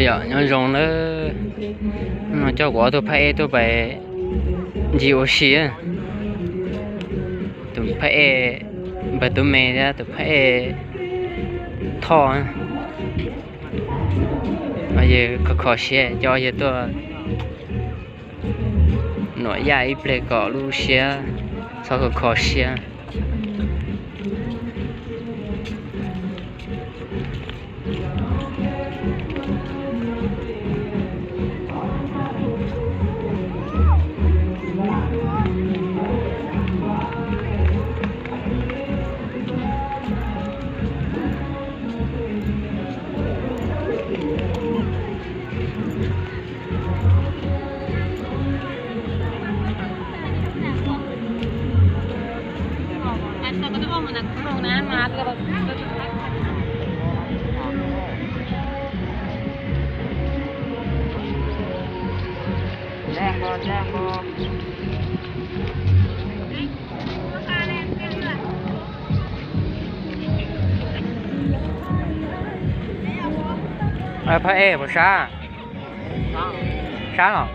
Yog nyob zoo nawb, no coj kuv ob tug phab ej tuaj pais ncig ua si. Tus phab ej npawg Tub Me thiab tus phab ej Thoj. Yawg kho kho siab, coj yawg tuaj nuam yaj ib pliag kom lub siab txhob kho kho siab. Phab ej puas sab? Sab los?